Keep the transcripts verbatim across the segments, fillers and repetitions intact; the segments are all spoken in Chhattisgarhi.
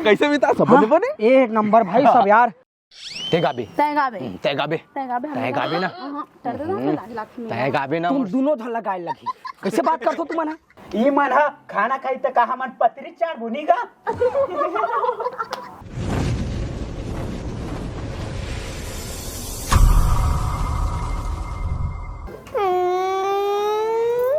कैसे बिता सब बने बने? एक नंबर भाई सब यार। ते गाबे। तै गाबे। हम्म, तै गाबे। तै गाबे, तै गाबे ना। हाँ, डर दे ना, हम्म। लाज लागथे। तै गाबे ना तुम मोर। दोनों धन लगाए लगी। कैसे बात करथो तुम ना? ई मन ह खाना खाई त का हमन पतरी चार भुनी गा? हम्म,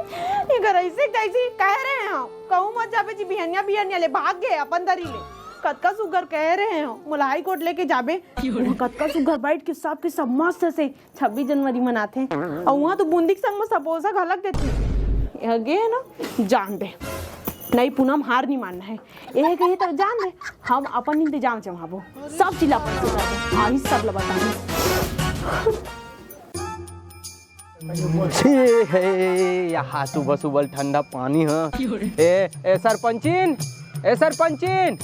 एकर ऐसे तैसे कह रहे हो, कहूँ मत जाबे जी, बिहनिया बिहनिया ले भाग गे अपन दरी ले। कतका सुग्घर कह रहे हो, मोला हाई कोर्ट लेके जाबे। वहाँ कतका सुग्घर बैठ के सबके सब मस्त से छब्बीस जनवरी मनाथे। अउ वहाँ तो बूंदी के संग में समोसा घलक देथे। यह गे हे ना, जान दे। नहीं पूनम, हार नहीं मानना है। यह कही तो जान दे, हम अपन इंतजाम जमाबो। सब चीज अपन से करबो। हाँ, ई सब ला बताबो। छी हे, यहाँ सुबह सुबह ठंडा पानी ह। ए, ए सरपंचिन, ए सरपंचिन।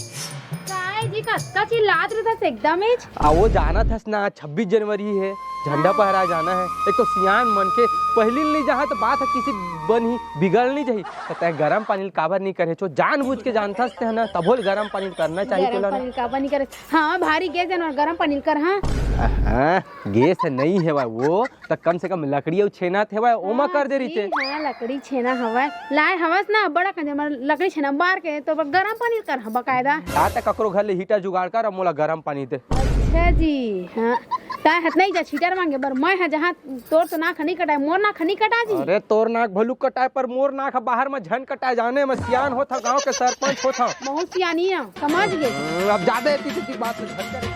काय जी, कतका चिल्लात रहिथस एकदम एच? आ, वो जानत हस ना, छब्बीस जनवरी हे, झंडा फहराय जाना हे। एक तो सियान मन के पहिली ले जहाँ तो बात ह किसी बनही, बिगड़ नहीं जाही। त तैं गरम पानी ल काबर नहीं करे छो? जानबूझ के जानथस तैं ना, तभो ले गरम पानी ल करना चाहिए गरम तोला ना। पानी ल काबर नहीं करे? हाँ, भारी गे जनवर गरम पानी ल कर, हाँ। हाँ, गैस नहीं हेवय वो, त कम से कम लकड़ी अउ छेना त हेवय, ओमा हाँ, कर दे रहिते। हाँ, लकड़ी छेना हवय। लाए हवस ना, बड़ा कंजर, लकड़ी छेना बार के, तो गरम पानी कर, हाँ, बकायदा। आ, त ककरो घर ले हीटर जुगाड़ कर, अउ मोला गरम पानी दे। अच्छा जी, हाँ। ताय हत नहीं जा हीटर मांगे बर, मैं हा जहाँ तोर तो नाक नहीं कटाए, मोर नाक नहीं कटा जी। अरे, तोर नाक भलुक कटाए, पर मोर नाक ह बाहर में झन कटाए, जाने में सियान होत ह, गांव के सरपंच होत ह। बहुत सियानी है, समझ गए। हम्म, अब ज्यादा एती तेती बात झन करे।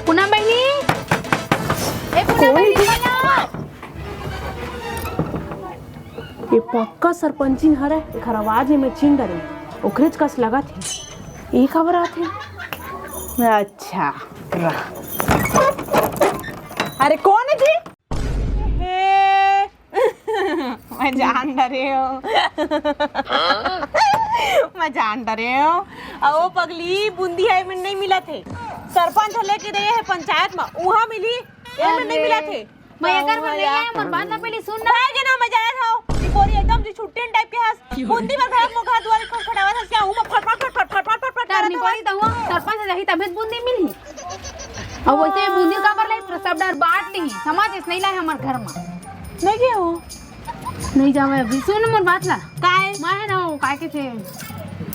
पूनम बहिनी, ए पूनम कौन बहिनी, जी? बोला। ये पक्का सरपंचिन हरे, एकर आवाज में चिन डरे, ओकरेच कस लगत हे। ये काबर आथे? अच्छा, रह। अरे कौन है जी? हे, मैं जान डरे हो। मैं जान डरे हो। अ, वो पगली बूंदी है, में नहीं मिलत हे। सरपंच लेके दे हे पंचायत में, उहाँ मिली, ये में नहीं अरे। मिलत हे। मैं एकर बर नहीं आया, मोर बात ला पहले सुन ना। भाई के ना मैं जाया था। ये बोरी एकदम जी छुट्टी टाइप के हस। बूंदी बर घर मोर घर दुआरी खटखटावत हस क्या? हूँ मैं फट फट फट फट फट फट फट फट करत हूँ। बोरी तो हुआ, सरपंच रही तभे बूंदी मिलही। अब वैसे बूंदी काबर लाई, सब डर बांट ली। समझ इस नहीं लाए हमर घर में। नहीं गए हो? नहीं जावे अभी। सुन मोर बात ला। काय? मैं है ना वो काय के थे,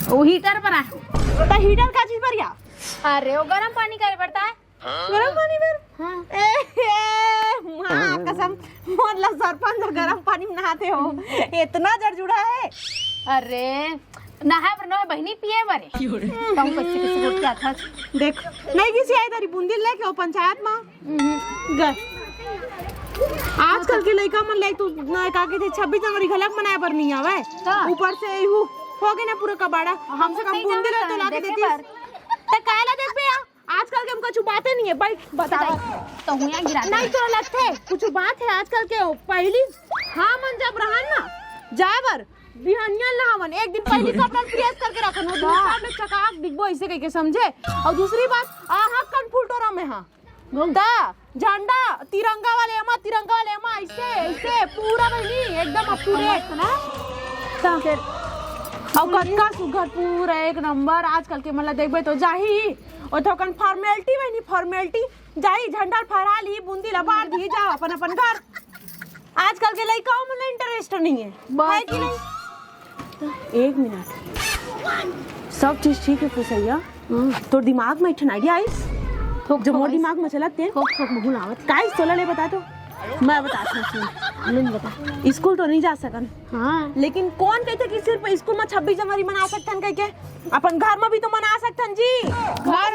वो हीटर पर आए। तो हीटर का चीज पर गया? अरे वो गरम पानी करे पड़ता है। गरम पानी बर? हाँ। ए, ए, माँ कसम, मोर ला सरपंच ह गरम पानी में नहाथे हो। इतना जड़ जुड़ा है। अरे, नहाए बर नोहे बहिनी, पिए बर हे। क्यों रे? कहूँ कैसे कैसे रोक के आथस। देख, नहीं किसी आई तारी बूंदी लेके वो पंचायत में। हम्म। गए। आजकल के लइका मन ले तू ना का के थे छब्बीस जनवरी घलक मनाए बर नहीं आवे। हाँ। ऊपर से यू हो गए ना पूरा कबाड़ा। हम कम से कम बूंदी ला तो ला के देती। त काहे ला देखबे यार? आजकल के हम कुछ बातें नहीं है, बैठ, बता। तो हुआ गिरा दे। नहीं तो लगथे, कुछ बात है आजकल के। पहली हमन जब रहन ना, जाए बर, बिहनिया नहावन, एक दिन पहली कपड़ा प्रेस करके रखन, वो दूसरा में चकाक दिखबो, ऐसे कह के समझे। और दूसरी बात, आहा कन फुलटोरा में हा। ता, झंडा, तिरंगा वाले एमा, तिरंगा वाले एमा, ऐसे, ऐसे, पूरा बहिनी, एकदम up to date। ता। अब कतका सुघर, पूरा एक नंबर। आजकल के मन ला देखबे तो जाही, ओ तो कन formality बहिनी, formality, जाही, झंडा फहरा ली, बूंदी ला बांट दी, जाओ अपन अपन घर। आजकल के लइका मन ला interest नहीं है, बस। है कि नहीं? एक मिनट, सब चीज ठीक है फुसैया, हम्म। तोर दिमाग में एक ठन idea आइस, थोक जो थोक मोर आइस। दिमाग में चलत तेन। थोक थोक महू लावत। का आइस तोला ले बता तो। मैं बता सकती हूँ। आनंद बता। स्कूल तो नहीं जा सकन। हाँ। लेकिन कौन कहते कि सिर्फ स्कूल में छब्बीस जनवरी मना सकथन कह के? अपन घर में भी तो मना सकथन जी। घर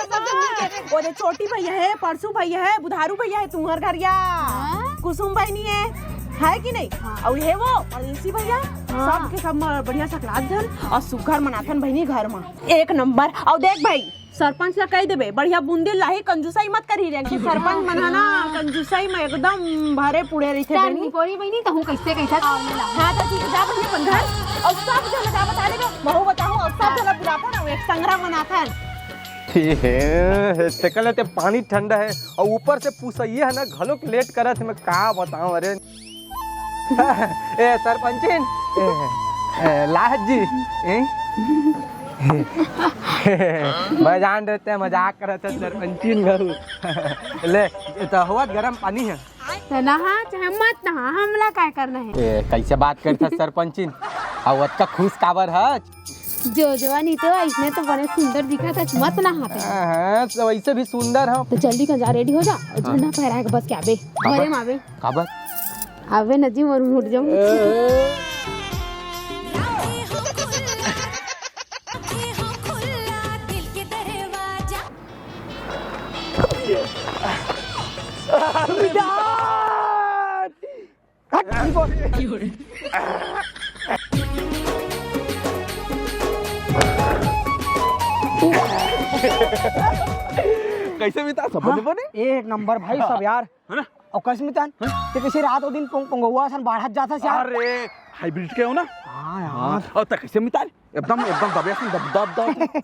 में। वो जो छोटी भैया है, परसू भैया है, बुधारू भैया है, तुम्हार घर या हाँ। कुसुम बहिनी है, है कि नहीं? हाँ। और ये वो परदेसी भैया, हाँ। सब के सब म-, बढ़िया सकलात धन और सुघर मनाथन बहिनी घर में। एक नंबर। और देख भाई, सरपंच ला कहि देबे, बढ़िया बूंदी लाही, कंजूसई मत करही रे। सरपंच मन ह ना, कंजूसई म एकदम भरे पुड़े रहिथे बहिनी। निपोरी बहिनी, तहूँ कइसे कहिथस? हाँ, त ठीक हे, जा बहिनी अपन घर। अउ सब झन ला जा बता देबे, महूँ बताहूँ, अउ सब झन ला बुलाथन, अउ एक संघरा मनाथन। हे, हे, तेकर ले ते पानी ठंडा हे, अउ ऊपर से पुसइया हे ना, घलोक लेट करत हे, मैं का बतावँ, अरे। ए, सरपंचिन, ए, ए, लाहत जी, ए? मैं जान रहे ते मजाक करत हे, सरपंचिन घलो। ले, ये तो हवा गरम पानी हे। त नहा, चाहे मत नहा, हमला काय करना हे? ए, कइसे बात करत हे सरपंचिन? अउ अतका खुश काबर हस? जो जवानी तो अइसने तो बने सुंदर दिखत हस, मत नहा ते। हाँ, तो वइसे भी सुंदर हँव। त जल्दी कर जा, रेडी हो जा, अउ झंडा फहराए के बस के आबे, काबर? घरे म आबे। काबर? आबे न जी, मोर उठ जाऊँ। कइसे मितान, सब बने बने? एक नंबर भाई, सब यार। हे ना? अउ कइसे मितान? हाँ? ते कइसे रात ओ दिन पोंग-, पोंगउवा असन बाढ़त जाथस यार? अरे, हाइब्रिड के हो ना? हाँ यार। हाँ, अउ ते कइसे मितान? एकदम, एकदम दबे असन दब, दब, दब।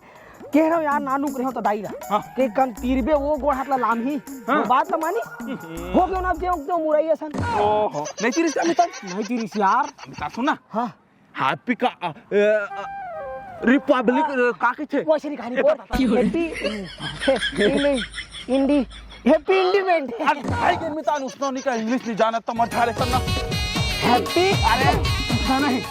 कहे रहे हँव यार, नानुक रहे हँव त दाई ला। हाँ। के कन तीरबे ओ गोड़ हाथ ला लामही। हाँ। ओ बात ला मानी? हो गे ना, अब जे, जे मुरई असन। ओहो, नइ तीरिस मितान? नइ तीरिस यार। मितान सुन ना। हाँ। Happy का, अ, अ, अ, Republic, अ, का कहिथे? वइसे नहीं कहानी बोल। Happy, Happy Indi-, Indi-, Happy Independence। अरे भाई के मितान उसनो नहीं का English नहीं जानत त मत ठारे सब ना। Happy अरे, नहीं,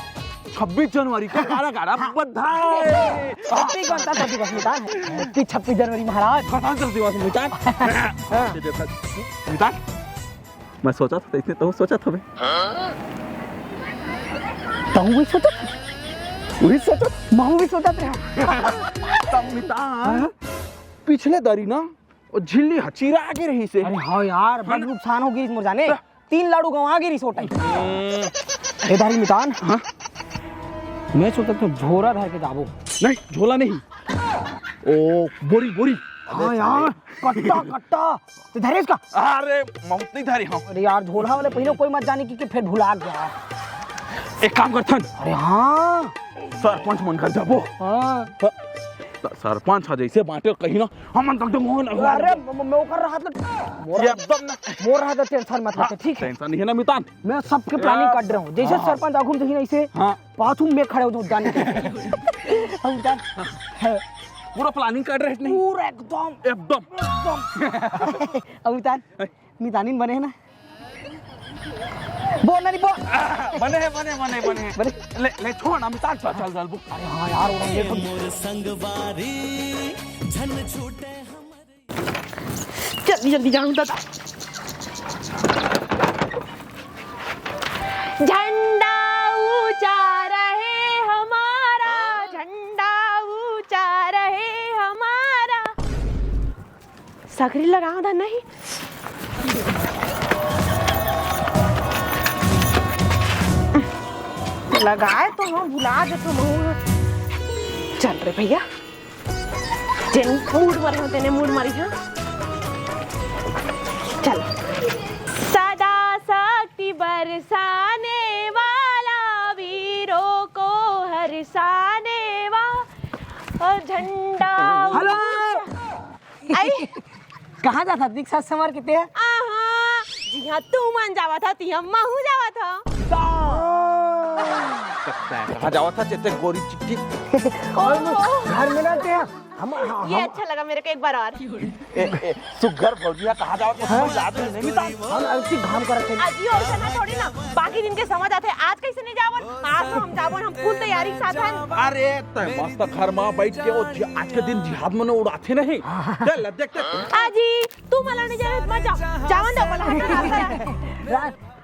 छब्बीस जनवरी का गारा गारा बधाई। Happy बनता तो दिवस मितान। Happy छब्बीस जनवरी महाराज। स्वतंत्र दिवस मितान। हाँ। मितान। मैं सोचत हँव, तइसने तहूँ सोचत हवे। तहूँ भी सोचत? उही सोचत? महूँ भी सोचत रहे हँव। तब मितान, हाँ? पिछले दरी ना, ओ झिल्ली ह चिरा गे रहिस हे। अरे हाँ यार, बड़ नुकसान हो गे रिहिस मोर जाने। तीन लाड़ू गँवा गे रिहिस ओ time। ए दारी मितान, हाँ? मैं सोचत हँव झोला धर के जाबो। नहीं, झोला नहीं। ओ, बोरी, बोरी। हाँ यार, कट्टा, कट्टा। ते धरेस का? अरे, मउत नहीं धरे हँव। अरे यार, झोला वाले पहिले कोई मत जाने कि, कि फेर भुला गे। एक काम करथन। अरे हाँ। सरपंच मन घर जाबो। हाँ। त-, सरपंच ह जइसे बाँटे कही ना, हमन तक तो मोहन अरे, म-, म-, मैं ओकर रहत ल-, मोर ये एकदम ना। मोर रहत ल tension मत ले, हाँ, ठीक हे? Tension नहीं हे ना मितान। मैं सबके planning हाँ। कर रहा हूँ। जइसे हाँ। सरपंच आगू में देखी ना इसे, हाँ। पाछू में खड़े हो जाऊँ जाने के। हम उधर, हाँ। पूरा planning कर रहे नहीं? पूरा एकदम। एकदम। एकदम। अब उतार, मितानिन बने हे ना? बोल ना, नहीं बोल। बने हे, बने, बने, बने। बने? ले, ले, छोड़ ना, मितान, चल, चल, चल, बोल। अरे हाँ यार, वो ये तो मोर संगवारी, झन छूटे हमर जल्दी, जल्दी जाऊं दादा। झंडा ऊंचा रहे हमारा, झंडा ऊंचा रहे हमारा। सकरी लगाओ दा नहीं। लगाए तो हम भुला देथो महू। चल रे भैया। जेन मूड मरे हो, तेने मूड मरी हो। चल। सदा शक्ति बरसाने वाला, वीरों को हरसाने वाला, झंडा हेलो। ऊंचा। आई। कहाँ जात हस? दिख सज संवर के ते। आहा, जिहाँ तू मन जावत ह, तिहाँ महू जावत ह। कहाँ जावत ह, चेते गोरी चिट्टी? ओहो। घर में रहते हैं। हम, हम, ये हम अच्छा लगा मेरे को, एक बार और। ए, ए, सुग्घर भौजिया कहाँ जावत ह? हाँ। कोई याद नहीं, नहीं मितान। हम ऐसी घाम करत हैं। अजी, ओइसे ना थोड़ी ना, बाकी दिन के समझ आथे। आज कैसे नहीं जावन? आज तो हम जावन, हम full तैयारी के साथ हन। अरे, तय मस्त घर मा बैठ के वो जि-, आज के दिन जिहाद मने उड़ाथे नहीं। हाँ। चल, देख, देख। अजी, तू मला नहीं जाने, मत जा। जावन दो मला।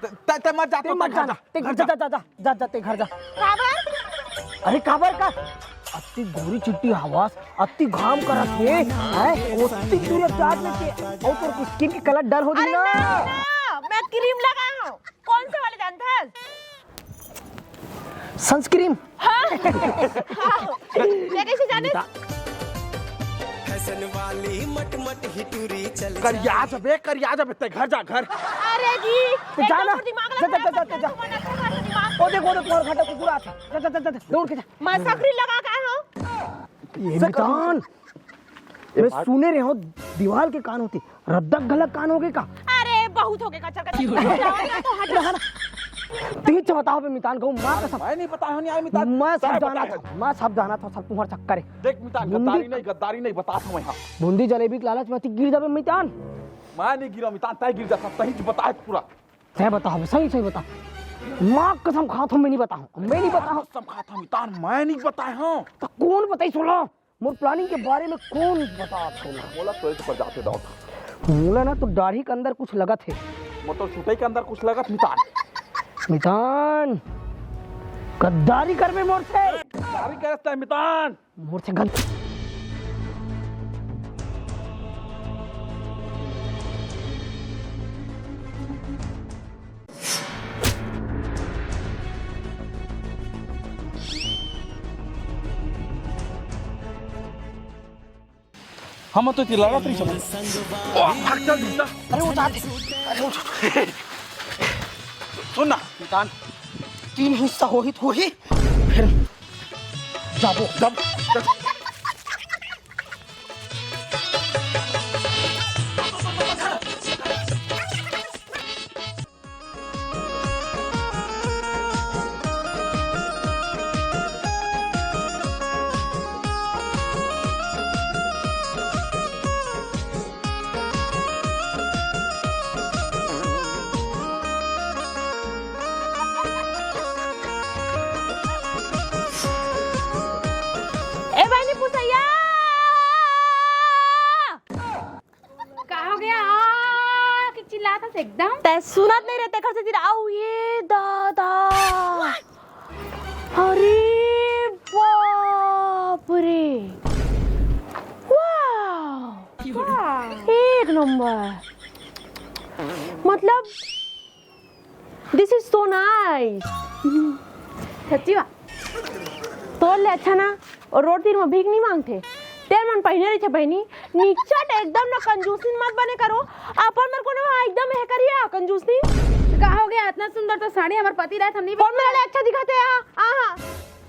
त-, त-, त मत जा, ते तो मत जा, जा। ते घर जा, जा, जा, जा, जा, जा, ते घर जा। काबर? अरे काबर का? अत्ती गोरी चिट्टी हवस, अत्ती घाम करत हे, हैं? ओत्ती दूर जात में ते, अउ तोर skin के colour dull हो अरे जाही ना। ना, ना, मैं cream लगाए हूँ। कौन से वाले जानत हस? Sunscreen। हाँ। हाँ। ये कैसे जाने? बता। वाली मट मट हिटूरी चल करिया जबे, करिया जबे, ते घर जा, घर। अरे जी, तो जा एकदम ना। दिमाग जा, जा, लगा जा, जा, जा। तुमन अच्छा खासा दिमाग। ओ देख, ओ देख, तुम्हारा घाटा कुकुर आता। जा, जा, जा, जा, जा, दौड़ के जा। मैं सकरी लगा के आए हूँ। ये मितान, मैं सुने रहे हूँ, दीवाल के कान होती, रद्दा घलक कान हो गए का? अरे, बहुत हो गए कचर कचर। जाओ ना तो हट। तेज बताओ बे मितान को, माँ कसम। मैं नहीं बताया हूँ, नहीं आया मितान। मैं सब जाना था, मैं सब जाना था, सब तुम्हारा चक्कर है। देख मितान, बुंदी गद्दारी नहीं, गद्दारी नहीं, बता था मैं, हाँ। बूंदी जलेबी के लालच में गिर जाबे मितान। मैं नहीं गिरा मितान, तय गिर जाता, तही बता पूरा। तय बताओ, सही सही बता। माँ कसम खाता हूँ, मैं नहीं बताऊँ, मैं नहीं बताऊँ। कसम खाता हूँ मितान, मैं नहीं बताया हूँ। तो कौन बताई सोला? मोर प्लानिंग के बारे में कौन बता सोला? मोला तो इस पर जाते दाओ था। मोला ना तो दाढ़ी के अंदर कुछ लगत है। मोर तो सुतई के अंदर कुछ लगत मितान। मितान, गद्दारी करबे मोर से। गद्दारी करत है मितान। मोर से गलती। हम तो इतनी लड़त रही सब। ओ, भाग चल, दूसरा। अरे, वो जाते। अरे, वो जाते। सुन ना। मितान, तीन हिस्सा होही तो होही। फिर जाबो। जब, जब। ए बहिनी पुसैया, का हो गया? आ, कि चिल्लात हस एकदम? तै सुनत नहीं रहते, घर से तेरा, आओ ये दादा। अरे बाप रे। वाह। वाह। एक नंबर। मतलब, this is so nice। सच्ची बा। तोर ले अच्छा ना, और रोड तीर में भीख नहीं मांगथे। तेल मन पहिने रहिथे बहिनी, निचट एकदम ना कंजूसी मत बने करो। अपन मन कोनो हा एकदम हे करिया कंजूसी। का हो गया? इतना सुंदर तो साड़ी हमर पति रहत हम नहीं कौन मेरा ले अच्छा दिखाथे? आ, आ, हाँ।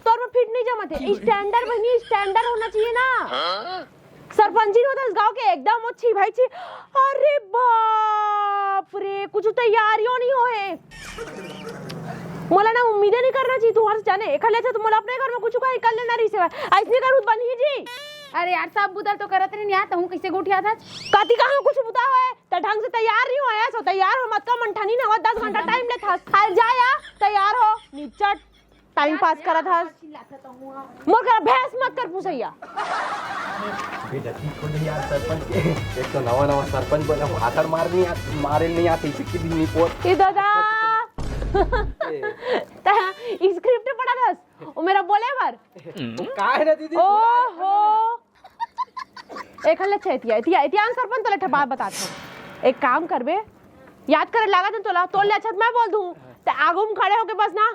तोर में फिट नहीं जमत है। स्टैंडर्ड बहिनी, स्टैंडर्ड होना चाहिए ना। सरपंची होत हस गांव के, एकदम अच्छी भाई छी। अरे बाप रे, कुछ तैयारियों नहीं होए। मोला ना उम्मीदें नहीं करना चाहिए तुम्हारे से जाने। एखर ले अच्छा तो मोला अपने घर में कुछ कहीं कर लेना रही से। ऐसने करू तो बनही जी। अरे यार, सब बुता ल तो करत रहिन यार, तहूँ कैसे गोठियात हस? कति कहाँ कुछ बुता होए, त ढंग से तैयार नहीं होए, सो तैयार हो मत का, मन ठनी ना हो, दस घंटा टाइम लेत हस। अरे जा यार, तैयार हो, निचट। टाइम पास करत हस। मोर करा भैंस मत कर पुसैया। बेइज्जती छोड़ दे यार सरपंच के। एक तो नवा नवा सरपंच बना, भाषण मार नहीं आ, मारे नहीं आते, इसे की भी नहीं पोत। ए दादा। ए। तै स्क्रिप्ट पढ़त हस, वो मेरा बोले बर। वो का है ना दीदी? ओहो। एखर ले अच्छा एतिया, एतिया, एतिया सरपंच तोला ठपार बतात हूँ। एक काम करबे, याद करे लागत हूँ तोला, तोर ले अच्छा त मैं बोल दूँ। ते आगू में खड़े होके बस ना,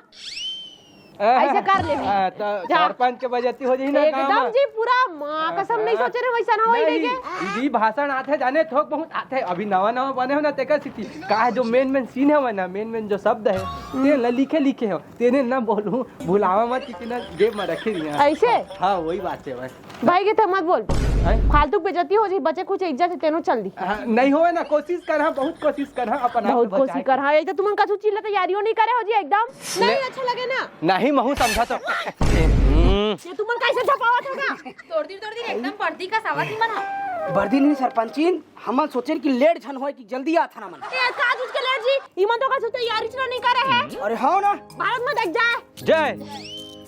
ऐसे कर ले भी। हाँ, तो जा। सरपंच के बेइज्जती हो जाही ना गाँव एकदम में। जी, पूरा माँ कसम नहीं हाँ। सोचे रहे वैसा ना होई नहीं, नहीं के। दीदी भाषण आथे जाने थोक बहुत आथे, अभी नवा नवा बने हो ना तेकर सिटी। का है जो मेन मेन सीन है ना, मेन मेन जो शब्द है, तेन ला लिखे लिखे हो, तेने ना बोलूँ, भुलावा मत कि ना जेब में रखे दिया। ऐसे? हाँ, वही बात है बस। भाई के तो मत बोल। हैं? फालतू के बेइज्जती हो जाही, बचे कुछ इज्जत है, तेनो चल दी। हाँ, नहीं होए ना, कोशिश कर, हाँ, बहुत कोशिश कर, हाँ, अपन आप बहुत बचाए कोशिश के। कर, हाँ, ये तो तुमन कछु चीज ला तैयारियों नहीं करे हो जी एकदम। नहीं ले- अच्छा लगे ना। नहीं, महू समझा तो। हम्म। ये तुमन कैसे झपावत हो का? तोड़ दी, तोड़ दी, एकदम बर्दी का सावा थी मन हा। बर्दी नहीं सरपंचीन, हमन सोचेन कि लेट झन होए कि जल्दी आथन हमन। ए, का चीज के लेट जी? इमन तो कछु तैयारी च नहीं करे है। अरे हाँ ना। भारत में देख जाए। जय।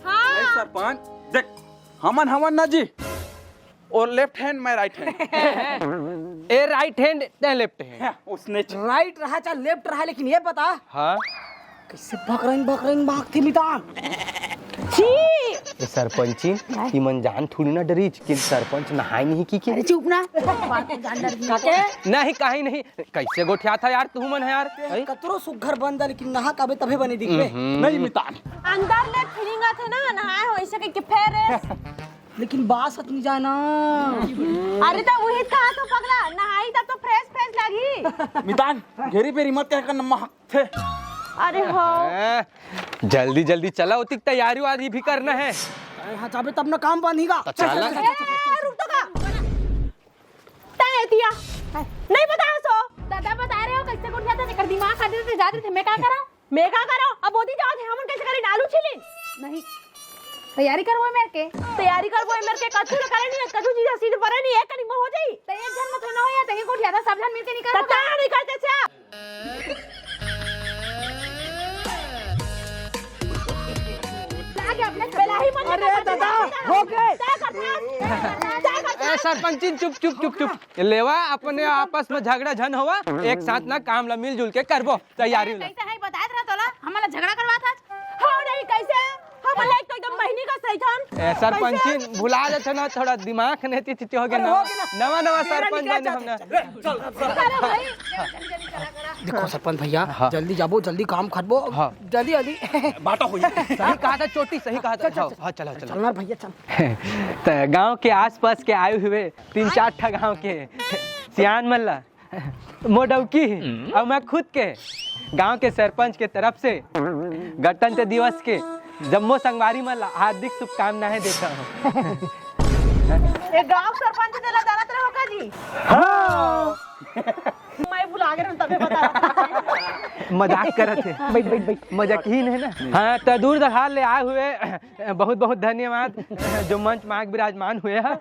हाँ। ए सरपंच, देख, हमन हवन ना जी, और लेफ्ट हैंड, मैं राइट हैंड। ए राइट हैंड, ते लेफ्ट हैंड। हाँ, उसने च- राइट रहा चाहे लेफ्ट रहा, लेकिन ये बता, हाँ। कैसे बकरइन बकरइन भागती मितान? छी! ए सरपंची, नहीं। इमन जान थोड़ी ना डरीच कि सरपंच नहाए नहीं की के। अरे चुप ना। बात में जान डर गई। काके? नहीं, कहीं नहीं। कैसे गोठियात हा यार, तू मन है यार? हैं? कतरो सुग्घर बन जा, लेकिन नहा काबे तभे बने दिखबे। हम्म। नहीं मितान। अंदर ले फीलिंग आथे ना, नहाए हो ऐसे कह के फेर। लेकिन बास हत नहीं जाए ना। अरे त उही कहा तो पगला, नहाई तब तो fresh fresh लगही। मितान, घेरी बेरी मत कह कर नम्मा हक थे। अरे हो। हैं, जल्दी जल्दी चला, ओतिक तैयारी वारी भी करना है। अरे हाँ, जाबे तब ना काम बनही गा। तो चल, चला। चल, चल, चल, चल। ए, रुक तो का। तय एतिया। नहीं बताया सो। दादा बता रहे हो कैसे गुड़िया था, तेकर दिमाग खा देते जाते थे, मैं का करा? मैं का करा? अब ओती जाओ थे, हमन कैसे करी? आलू छीली? नहीं। तैयारी करबो मेर के। तैयारी करबो मेर के, कछु न करे नहीं, कछु चीज सीध परे नहीं, एक कनिक में हो जाई। तो एक जन में थोड़ा हो या, तो ये गुड़िया था, सब जन मिलके निकाल। तो तय नहीं करते थे आप। लागे अपने बेलाही मन अरे दादा, हो गए। तय कर, तय कर। ए, सरपंचिन, चुप, चुप, चुप, चुप। ये लेवा, अपने आपस में झगड़ा झन होवा, एक साथ ना काम ला मिलजुल के करबो, तैयारी ला। कैसे है, बतात रहा तोला, हमला झगड़ा करवा था। हो नहीं, कैसे? हमला एक तो एकदम बहिनी का सही था। ए, सरपंचिन, कैसे? भुला जाते ना, थोड़ा दिमाग नहीं ती, ती हो गया तेरा नवा, हो गया ना। नवा, नवा तेरा सरपंच निकल बने जाते। हमने। अरे भाई, देखो सरपंच भैया, हाँ। जल्दी जाबो, जल्दी काम खटबो, हाँ। जल्दी, जल्दी। बाटा होई। सही कहा था चोटी, सही कहा था। चल, चल, हाँ, चल। हाँ, चलो, चलो। चलना भैया, चल। त गांव के आसपास के आए हुए तीन चार ठा गांव के सियान मन ला, मोर डौकी ही, अउ मैं खुद के गांव के सरपंच के तरफ से गणतंत्र दिवस के जम्मो संगवारी मन ला हार्दिक शुभकामनाएं देता हूँ। ए गांव सरपंच तेला जानत रहो का जी? हाँ। मैं भुला गए रहूं, तबे बता रहा था। मजाक करत हे। बैठ, बैठ, बैठ। मजाक ही नहीं ना। हाँ, तो दूर दराज ले आए हुए बहुत बहुत धन्यवाद, जो मंच में आके विराजमान हुए हैं।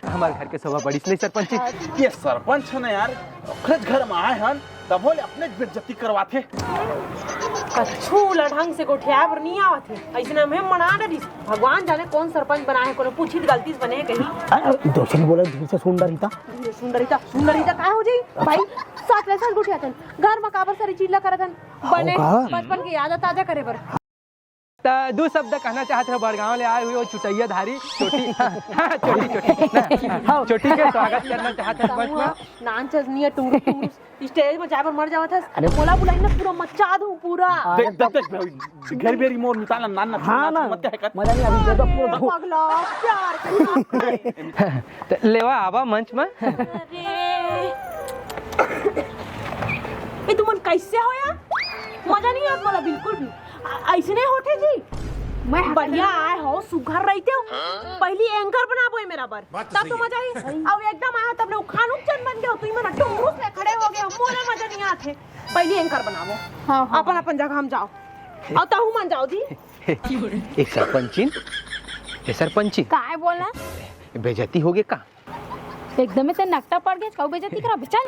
हमारे घर के शोभा बढ़िस नहीं सरपंच। ये सरपंच है ना यार, ओखरेच घर में आए हन, तभो ले अपने बेइज्जती करवाथे। कछु ला ढंग से गोठियाए बर नहीं आवत हे, अइसने में मना डरिस। भगवान जाने कौन सरपंच बना है, कोनो पूछी त गलती से बने है कहीं। अरे, अरे, दोस्त नहीं बोला, धीरे से सुन डरिता। धीरे सुन डरिता, सुन डरिता, का हो जाई? भाई, साथ ले साथ गोठियाथन, घर में काबर सारी चीज ला करत हन, बने, हो का? बचपन की याद ताजा करे बर। त दू शब्द कहना चाहत हे, बड़गांव ले आए हुए वो चुटैया धारी चोटी, हाँ, चोटी, चोटी, हाँ, चोटी के स्वागत करना चाहत हे मंच में। नान चजनिया टुंगुर टुंगुर stage में जाए बर मर जावत हस। अरे मोला बुलाई ना, पूरा मचा दूं पूरा। देख, देख, देख, भाई, घेर बेरी मोर मितान ला नान ना, हाँ नान ना। मत कहे कर। मजा नहीं, अभी जब पूरा अरे पगला, प्यार के। त लेवा आवा मंच में। अरे। ए, तुमन कैसे हो यार? मजा नहीं आवत मोला बिल्कुल भी। अ-, अइसने होथे जी। मैं बढ़िया आए हो, सुघर रहिते हो। पहली anchor बनाबो ए मेरा बर। बात तो तब तो सही है। मजा ही। अब एकदम आए हो, तब ले उखान उच्चन बन गए हो। तुम मन टुमरूस ले खड़े हो गए हो। मोला मजा नहीं आथे। पहली anchor बनाबो। हाँ, हाँ। अपन, अपन जगह हम जाओ। अउ तहू मन जाओ जी। ए सरपंचिन, ए सरपंचिन। काय बोलना? बेइज्जती हो गए का? एकदमे ते नकटा पड़ गए, कहू बेइज्जती करा, चल।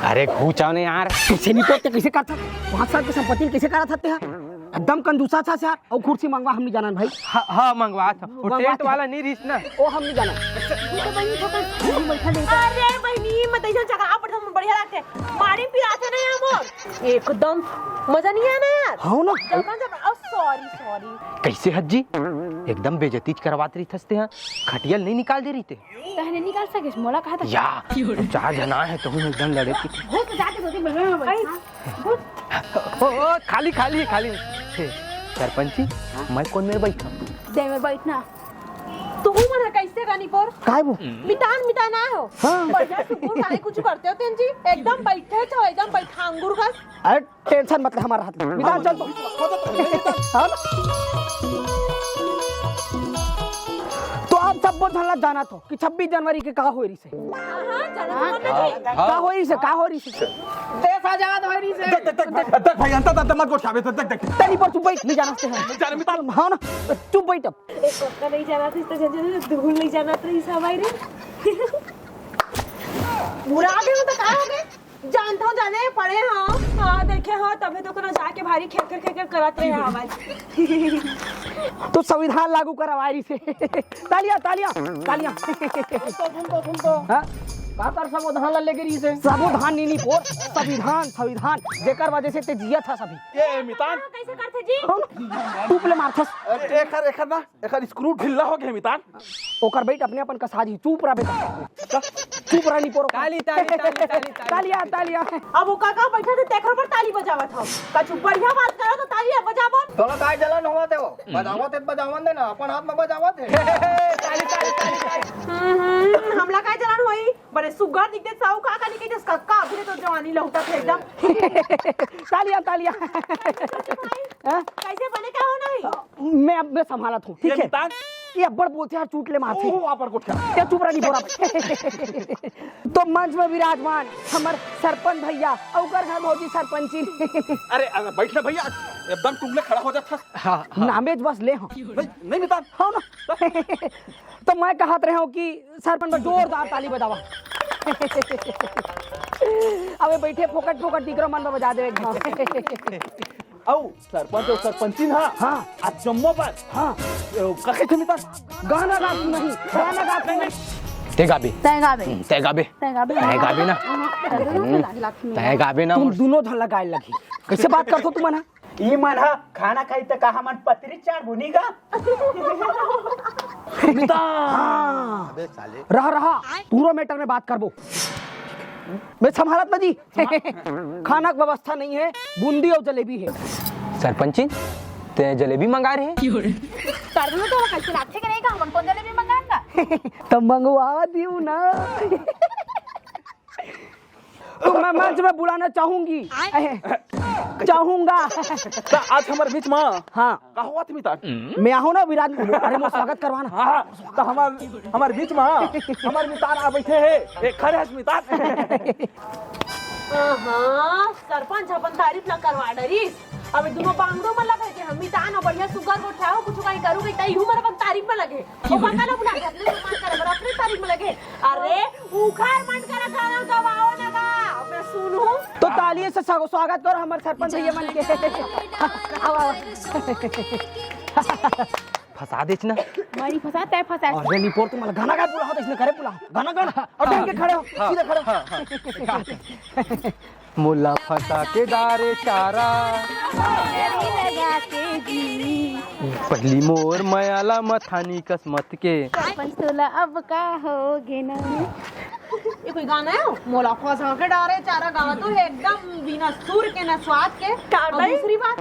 अरे घूचाओ ने यार। कैसे नहीं पड़ते, कैसे करता? पाँच साल के संपत्ति कैसे करा था ते? एकदम कंजूसा था यार। और कुर्सी मंगवा, हम नहीं जाना भाई। हाँ, हाँ, मंगवा था। वो मंगवा tent था। वाला नहीं रहिस ना। ओ हम नहीं जाना। अरे बहिनी, मत ऐसा झगड़ा पड़ता, बढ़िया लगते। मारी पिराते नहीं हम। एकदम मजा नहीं आना यार। हाँ ना। जब, जब, ओ, sorry, sorry। कैसे हद जी? एकदम बेइज्जती करवात रहिथस ते, हाँ? खटिया ल नहीं निकाल दे रहिते। तहने निकाल सकेस, मोला कहा था। या, चार जना है, तो हम एकदम लड़े की। घुस जाके दो तीन बगल में बैठ। ओ, ओ, खाली, खाली, खाली। हे, सरपंची, मैं कोन मेर बैठा? दे मेर बैठना। तू मन ह कैसे गानी पोर? काय वो? मितान, मितान आए हो? हाँ। बढ़िया सुकुन गाने कुछ करते हो तेन जी? एकदम बैठे छो, एकदम बैठा अंगूर घास। अरे tension मत ले हमारा हाथ में। मितान चल तो। हाँ ना? तो आप सब बहुत झल्ला जाना तो कि छब्बीस जनवरी के का होय रहिसे? हाँ, हाँ, जाना तो मन नहीं। का होय रहिसे? का होय रहिसे? देश आजाद होय रहिसे। देख, देख, देख, देख, देख भाई, अंता तंता मत गोठियाबे, देख, देख, देख। तेनी पर चुप बैठ, नहीं जाना से हम। जाने मितान। हाँ ना? चुप बैठ अब। एक पक्का नहीं जाना था, इतना जल्दी धूल नहीं जाना था इस हवाई रे। बुरा आ गए हो तो का हो गए? जानता हूँ जाने पड़े हाँ, हाँ देखे हाँ, तबे तो कोनो जाके भारी खेर खेर खेर खेर करत रहे आवाज। तो संविधान लागू करवाय रहिसे। तालियां, तालियां, तालियां। सुन तो, सुन तो। हाँ? काकर सबो धान ला लेगे रहिस हे? सबो धान नी, नी पोर, संविधान, संविधान, जेकर वजह से ते जियत हस अभी। ए, मितान। हाँ, कैसे करथे जी? कौन? टूप ले मारथस। ए-, एखर, एखर ना, एखर screw ढिल्ला हो गे, मितान। ओकर बइठ अपने अपन कसा जी, चुप रह बेटा। चुप रह नी पोर। ताली, ताली, ताली, ताली, ताली। तालिया, तालिया। अब वो काका बइठा थे, तेखर बर ताली बजावत हव। कछु बढ़िया बात करो तो ताली बजावो। तोला काय जलन होवत हे वो? बजावत हे त बजावन दे ना, अपन हाथ में बजावत हे। ताली, ताली, ताली, ताली। हम्म, हम्म, हमला काय जलन होई? बड़े सुग्घर दिखथे साहू काका, नहीं कहिथे कक्का, अभी तो जवानी लहुटत हे एकदम। तालिया, तालिया। हाँ? कैसे बने का हो नहीं? मैं अब मैं संभालत हूँ, ठीक ये है? मितान? ये अब्बड़ बोलथे यार, चूट ले मारथे। ओहो, आप पर गोठिया। ते चुप रह नी पोर। तो मंच में विराजमान हमर सरपंच भैया, अउ ओकर घर भौजी सरपंचिन। अरे, अरे, बइठ ना भैया, एकदम टुंगले खड़ा हो जात हस। हाँ, हाँ। नामेज बस ले हो। नहीं, नहीं मितान। हो ना? तो मैं कहत रहे हूँ कि सरपंच बर जोरदार ताली बजावा। अबे बइठे फोकट फोकट दीकरो मन बर बजा देवे एक घाव। अउ सरपंच अउ सरपंचिन हा, हाँ। आज जम्मो बर, हाँ। अ, का कहिथे मितान? गाना गा तू नहीं, गाना गा तू नहीं। ते गाबे। तैं गाबे। हम्म, तैं गाबे। तैं गाबे। तैं गाबे ना। हाँ, हाँ, तैं गाबे ना। तैं गाबे ना तुम मोर। दोनों झन ला गाए लगही। कैसे बात करथो तुमन हा? ई मन ह खाना खाई त का हमन पतरी चाढ़बो नी गा? मितान। हाँ। अबे साले। रहा, रहा, पूरा matter में बात करबो। मैं संभालत ना जी। खाना के व्यवस्था नहीं है, बूंदी अउ जलेबी है। सरपंचिन, ते जलेबी मंगा रहे? कर दो तो कैसे लागथे कि नहीं का, हमन कौन जलेबी मंगाएंगा? तो मंगवा दियो ना। तो मैं मंच में बुलाना चाहूंगी। अहे, चाहूंगा। त आज हमर बीच में हाँ। का होवत हे मितान? मैं आहूं ना विराट, अरे मोर स्वागत करवाना। हाँ, त हमर, हमर बीच में हमर मितान आ बइठे हे, ए खरे हस मितान। हाँ, सरपंच अपन तारीफ ला करवा डरिस। अब दुनो बांगड़ो मन ला कहिथे हम मितान हो, बढ़िया सुग्घर गोठियाहू, कुछु कहीं करू कहीं, तई हूँ बर अपन तारीफ में लगे। ओ काका ला बुला के अपने सम्मान करे बर अपने तारीफ में लगे। अरे, उखर मन करा गाना गवाओ ना गा, मैं सुनूं। तो ताली से स्वा-, स्वागत करो हमर सरपंच भैया मन के। आओ, आओ। फंसा देच ना। मारी फंसा, तय फंसा। अरे निपोर, तुमन ला गाना गाए बुलावत हंव, अइसने करे बुलावत हंव। गाना गाना। अउ ढंग के खड़े हो, हाँ, सीधे खड़े हो। हाँ, हाँ। मोला फंसा के डारे चारा। लगा के जी। पहिली मोर मया ला मथानी कस मत के। सरपंच तोला अब का हो गे ना? ये कोई गाना है? मोला फंसा के डारे चारा गाना तो है एकदम बिना सुर के ना स्वाद के। का और भाई? दूसरी बात,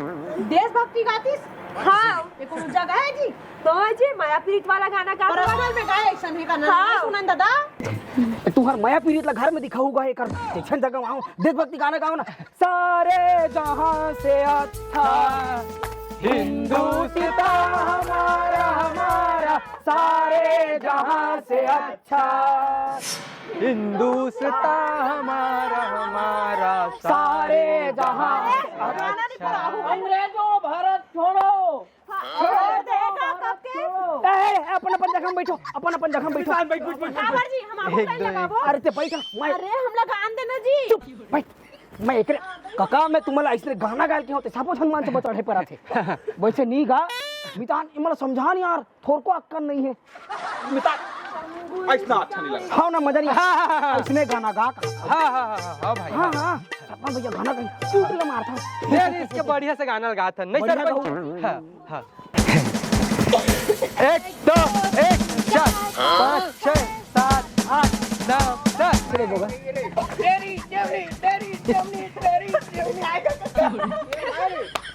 देशभक्ति गातिस। हाँ। ये कौन जगह है जी? तो जी, मया पीरित वाला गाना गा। पर असल में गाए ऐसा नहीं गाना। हाँ। नहीं सुनन दादा। तुहर मया पीरित ला घर में दिखाऊंगा, एकर जइसन जगह गाओ, देशभक्ति गाना गाओ ना। सारे जहां से अच्छा हिंदुस्तान हमारा, हमारा, सारे जहां से अच्छा हिंदुस्तान हमारा, हमारा, सारे जहां से अच्छा। अंग्रेजों भारत छोड़ो। हाँ, देखा कब के? ए, अपन, अपन जगह में बैठो, अपन, अपन जगह में बैठो। बैठ, बैठ, बैठ, बैठ। काबर जी, हम आपको एक, लाइन दो, लगाबो। अरे ते बैठ, मैं अरे, हम लगान देना जी। चुप, बैठ। मैं एकरे, काका, मैं तुम्हारा इसने गाना गाल के होते, सबो झन मन से बचड़े पर आथे। वैसे नहीं गा, मितान, ये मला समझा नहीं यार, थोर को अक्कल नहीं है। मितान, ऐसा अच्छा नहीं लगा। हाँ ना, मजा नहीं। हाँ, हाँ, हाँ, हाँ। इसने गाना गा का। हाँ, हाँ, हाँ, हाँ, हाँ, भाई, हाँ, हाँ। हाँ। सरपंच भैया गाना गाई, चूट ले मारता। यार, इसके बढ़िया से गाना लगा था, नहीं बढ़िया सरपंच? गाओ। हाँ, हाँ। एक, दो, एक, चार, पाँच, छः, सात, आठ, नौ, दस। चलो, बाबा। तेरी जेवनी, तेरी जेवनी, तेरी जेवनी।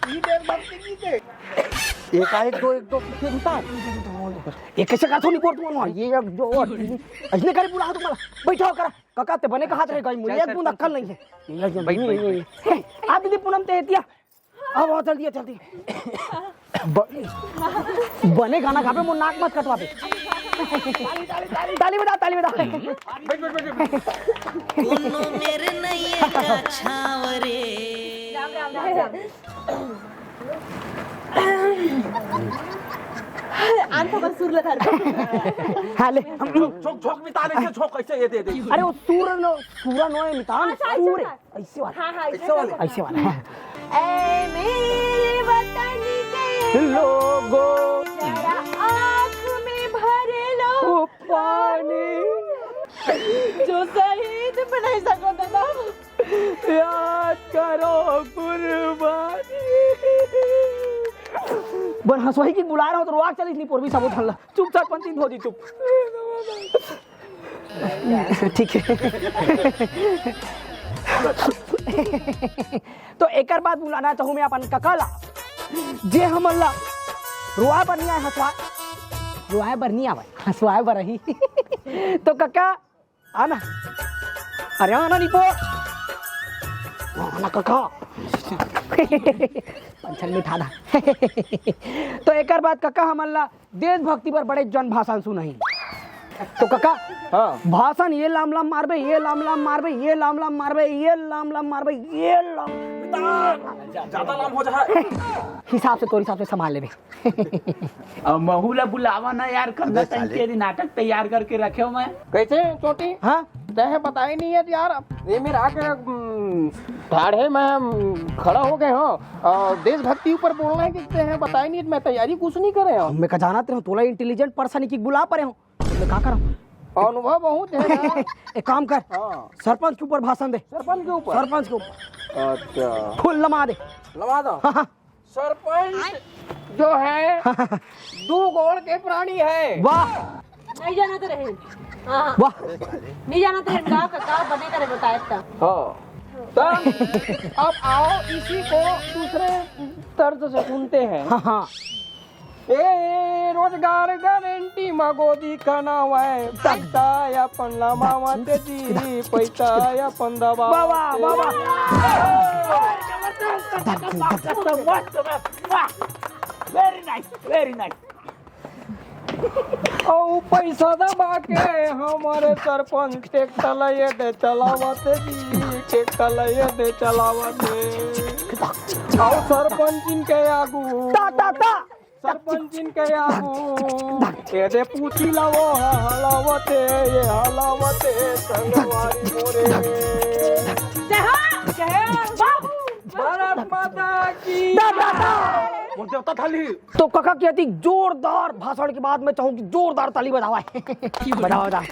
ये देशभक्ति गीत है। एक, एक, दो, एक, दो, फिर उतार। ये कैसे गाथो नहीं बोल तुम? ये एक, दो, तीन। इसने करे बुला तुम्हारा। बैठो करा। काका, ते बने कहा रहे गई, मुझे चल, एक बूंद चल, अक्कल चल। नहीं है। ये जो बैठ, नहीं बैठ, है। बैठ। आ दीदी पूनम ते एतिया। अब आओ, जल्दी, जल्दी। ब-, बने गाना गाबे, मोर नाक मत कटवाबे। ताली बजा, ताली बजा। बैठ, बैठ, बैठ, बैठ। कोनो मेर नैया का छाँव रे। राम, राम, राम, राम। आन तो बस सुर ला धर। हाँ, ले। झोंक, झोंक मितान, ऐसे झोंक, ऐसे ये दे, दे। अरे, वो सुर न, सुर नो है मितान, अच्छा, अच्छा, सुर है। अच्छा। ऐसे वाला। हाँ, हाँ, ऐसे ऐसे वाला। वाला। ऐसे वाला। ऐ मेरे वतन के लोगों। जरा आँख में भर लो वो पानी। जो शहीद बनाई सको दादा। याद करो कुर्बानी। बर हंसवाही की बुला रहा हो तो रोआ चलिस नहीं पोरबी सबो ठल्ला। चुप सरपंच, तीन हो जी, चुप। ठीक है। तो एकर बाद बुलाना चाहूँ मैं अपन कका ला, जे हमन ला रोआ बर नहीं आए, हंसवा, रोआ बर नहीं आवे, हंसवा बर ही। तो कका, आना। अरे आना निपो। आना कका। पंचल में उठा दा। तो एकर बाद कका हमन ला देशभक्ति पर बड़े जन भाषण सुनाही। तो कका, हाँ। भाषण ये लाम लाम मारबे, ये लाम लाम मारबे, ये लाम लाम मारबे, ये लाम लाम मारबे, ये लाम। ज्यादा लाम हो जा। हिसाब से, तोर हिसाब से संभाल लेबे। अब महू ला बुलावा ना यार, कन्ना अबे साले। तंग के नाटक तैयार करके रखे हो मैं। कैसे चोटी? हाँ? तैं बताई नहीं है यार, ये मेरा आके, हम्म, ठाढ़े मैं, हम्म, खड़ा हो गए हो और देशभक्ति ऊपर बोलना है कि तैं बताई नहीं, मैं तैयारी कुछ नहीं करे हो। मैं का जानत रहे हूँ, तोला इंटेलिजेंट पर्सन की बुला परे हूँ, तो मैं का करूँ? अनुभव बहुत है यार। एक काम कर, हाँ। सरपंच के ऊपर भाषण दे। सरपंच के ऊपर? सरपंच के ऊपर। अच्छा। फुल लमा दे। लमा दो। हाँ, हाँ। सरपंच जो है, दू गोड़ के प्राणी है। वाह। नहीं जानत रहे। हाँ। वाह। नहीं जानत रहे, का, का, का बने करे बताए त। हाँ। तब अब आओ, इसी को दूसरे तर्ज से सुनते हैं। हाँ, हाँ। ए, रोजगार गारंटी म गोदी खनावय, पैसा अपन लमावत जी, पैसा अपन दबावत। वाह, वाह, वाह, वाह। मस्त, मस्त, मस्त, मस्त। Very nice, very nice। अउ पैसा दबा के हमर सरपंच ट्रैक्टर ल ये दे चलावत जी, ट्रैक्टर ल ये दे चलावत। अउ सरपंचिन के आगू ता, ता, ता। सरपंचिन के आगू, एदे पूछी लावो, हलावते, ये हलावते, संगवारी मोरे। जय हो, जय हो, बाबू, भारत माता की। दा, दा, दा। मोर देवता थाली। तो कका के अति जोरदार भाषण के बाद मैं चाहूँ कि जोरदार ताली बजावा। बजावा, बजावा।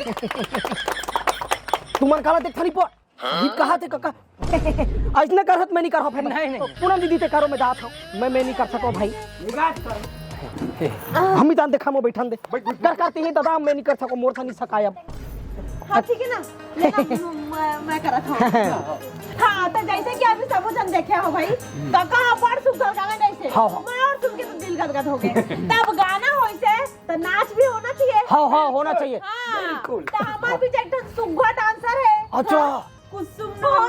तुमन काला देख थाली पर। अभी कहा थे कका? अइसने करहत मैं नहीं करहूँ फेर। नहीं, नहीं। पूनम दीदी ते करो, मैं जात हूँ। मैं, मैं नहीं कर सको भाई। निकाल कर। हम ही जान देखा, मैं बैठन दे। बैठ, बैठ। कर करते ही दादा, मैं नहीं कर सको, मोर से नहीं सकाय अब। हाँ, ठीक है ना? लेकिन मैं, मैं करत हूँ। हाँ, तो जैसे कि अभी सब जन देखे हो भाई, कका बड़ सुघर गाना जैसे। हाँ, हाँ। मैं और सुन के तो दिल गदगद हो गए। तब गाना हो इसे, तो नाच भी होना चाहिए। हाँ, हाँ, होना चाहिए। हाँ, बिल्कुल। तो हमार भी एक ठन सुघर डांसर है। अच्छा। हाँ। कुसुम। हाँ।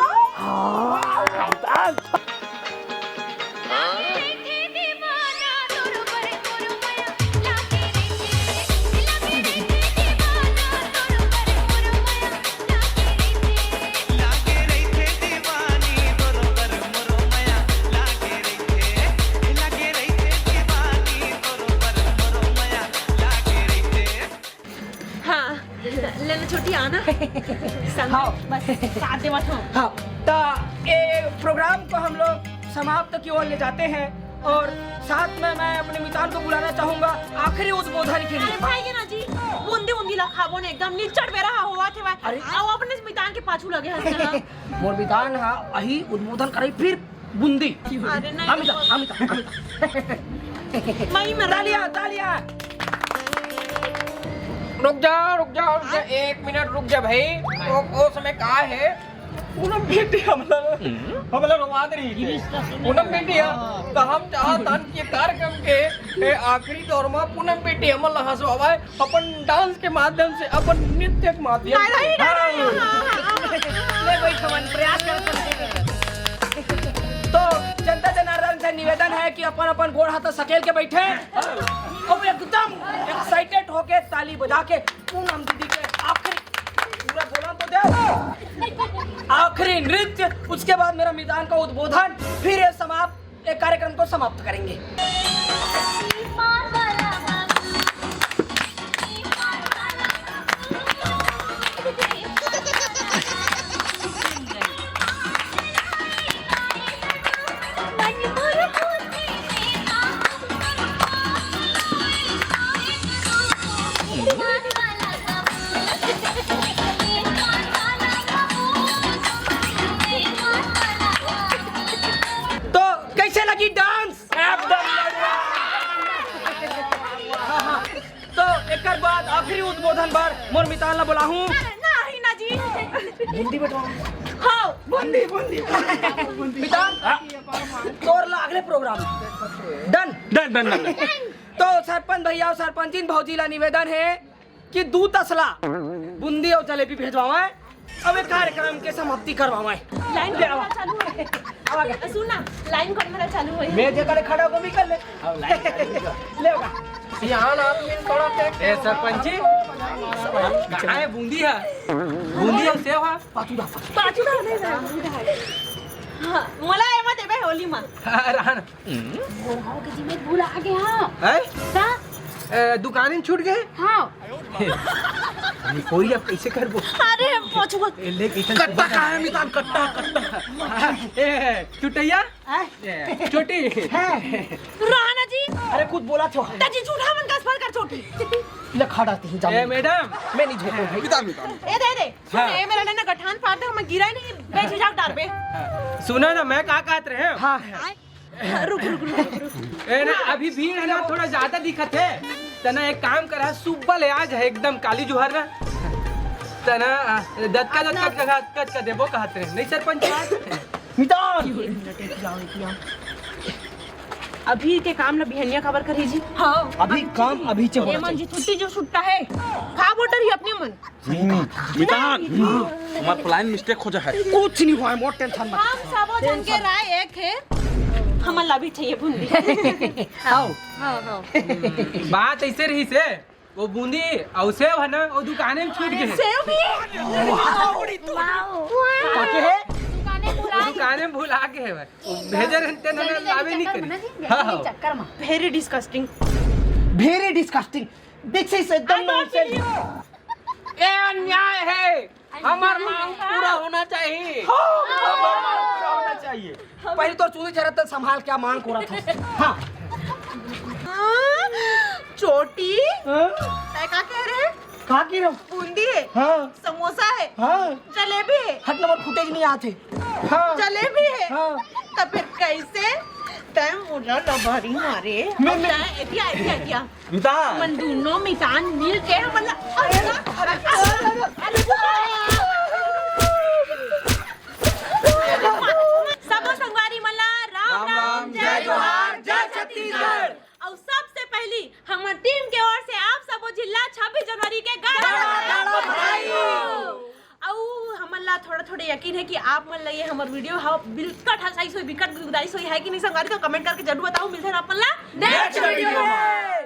हाँ, लेना छोटी आना। संग हाँ। बस साथ देवत हूँ। हाँ, तो ये प्रोग्राम को हम लोग समाप्त की ओर ले जाते हैं और साथ में मैं अपने मितान को बुलाना चाहूंगा आखिरी उद्बोधन के लिए। अरे भाई के ना जी, बूंदी उंदी ला खाबो ने, एकदम निचट बेरा हा होवा थे भाई। अरे। आओ अपने मितान के पाछू लगे हंसना। मोर मितान हा अही उद्बोधन करे फिर बूंदी। अरे नहीं। अमिता, अमिता, अमिता। मई में तालियां, तालियां। रुक जा, रुक जा, रुक जा, एक मिनट रुक जा भाई। वो, वो समय का है? पूनम बेटी हमला, हमला रोवा दे रही थी। पूनम बेटी, हाँ। तो हम चाहत हन कि कार्यक्रम के, ए, आखिरी दौर में पूनम बेटी हमला हंसवावे। अपन डांस के माध्यम से, अपन नृत्य के माध्यम से। नहीं, नहीं, नहीं, हाँ। नहीं, हाँ, हाँ, हाँ। ले भाई, कमन प्रयास कर सकते हैं। तो जनता जनार्दन से निवेदन है कि अपन, अपन गोड़ हाथ सकेल के बैठे और एकदम एक्साइटेड होके ताली बजा के पूनम दीदी के आखिरी, पूरा बोला तो दे, आखिरी नृत्य, उसके बाद मेरा मितान का उद्बोधन, फिर ये समाप्त ये कार्यक्रम को समाप्त करेंगे। आखिरी उद्बोधन बर मोर मितान ला बोलाहूं। नहीं ना जी। बूंदी बंटवाओ। हाँ। बूंदी, बूंदी, बूंदी। मितान, तोर ला अगले programme. Done. Done, done, done, done. तो सरपंच भैया अउ सरपंचिन भौजी ला निवेदन हे कि दू तसला बूंदी अउ जलेबी भेजवावय। अब ये कार्यक्रम के समाप्ति करवावय। लाइन कौन मेरा चालू है? सुन ना, लाइन कौन मेरा चालू है? मैं जेकर खड़ा होकर भी कर ले। अब लाइन चालू कर। ले होगा। सियान आदमी थोड़ा से ए सरपंच जी, कहाँ है बूंदी है? बूंदी है, सेव है? पाचू दा, पाचू। पाचू दा नहीं है, बूंदी है। हाँ, मोला एमा देबे होली मा। हाँ, रहन। मोर हाव के जिम्मे भूला गे हाँ। हैं? का? ए, दुकान में छूट गए? हाँ। निपोरिया कैसे करबो? अरे, पछुआ। ए, ले, इतन कट्टा कहाँ है, मितान? कट्टा, कट्टा। ए, चुटैया? हैं? ए, चोटी। हैं? राणा जी। अरे, कुछ बोला थो। दाजी, झूठा मन का स्वर कर चोटी। ले, खड़ा ती, जा। ए, मैडम। मैं नहीं झोंकूं भाई। मितान, मितान। ए, दे, दे। सुन, हाँ। ए, मेरा ना गठान फाड़ दे, मैं गिरा ही नहीं, बेझिझक डार पे। सुना ना, मैं का कहत रहे हूँ? हाँ। रुक, रुक, रुक, रुक, रुक। ए ना, अभी भीड़ है ना, थोड़ा ज्यादा दिखत है। तना एक काम करा, सुब्बा ले आज है एकदम काली जुहर ना। तना, आ, दतका, दतका, दतका, दतका, दतका देबो कहत रहे। नहीं सरपंच साहब? मितान! अभी के काम ला बिहनिया काबर करे जी? हाँ। अभी काम अभी चे ये होना मन जी चाहिए। छुट्टी जो छुट्टा है। खा बोटर ही अपने मन। मितान, हमार प्लान मिस्टेक हो जा है। कुछ नहीं हुआ है, मोर टेंशन मत। हम सबो जन के राय एक है, हमन ला भी चाहिए बूंदी। आओ। हाँ, हाँ। बात ऐसे रही से, वो बूंदी अउ सेव है ना, वो दुकाने में छूट गए। सेव भी? काके है? दुकाने वो भुला दुकाने में भुला के है भाई। वो भेजे रहते ना, लावे नहीं करी। हाँ, हाँ। चक्कर में। Very disgusting। Very disgusting। This is एकदम I don't nonsense। Believe। ये अन्याय है। हमार मांग पूरा होना चाहिए। हाँ, हमार मांग पूरा होना चाहिए। पहले तो चूड़ी चरत संभाल, क्या मांग कोरा था। हाँ। हाँ, चोटी। हाँ? तै का कह रहे? का कह रहे? बूंदी है। हाँ। समोसा है। हाँ। जलेबी है। हट नंबर फुटेज नहीं आते। हाँ। जलेबी है। हाँ। तो फिर कैसे? तै मुला लबारी मारे। मैं, मैं तै एतिया, एतिया, एतिया। मितान। मन दोनों मितान मिल के हमन ला, अरे, अरे, अरे, सबो संगवारी मन ला राम राम, राम, जय जोहार, जय छत्तीसगढ़। अउ सबसे पहली हमर टीम के ओर से आप सबो जिला छब्बीस जनवरी के गाड़ा गाड़ा बधाई हो। अउ हमन ला थोड़ा थोड़ा यकीन है कि आप मन ला ये हमर वीडियो हा बिकट हंसाइस होई, बिकट गुदगुदाइस होई, है कि नहीं संगवारी? तो कमेंट करके जरूर बताओ। मिलते हैं आप मन ला नेक्स्ट वीडियो में।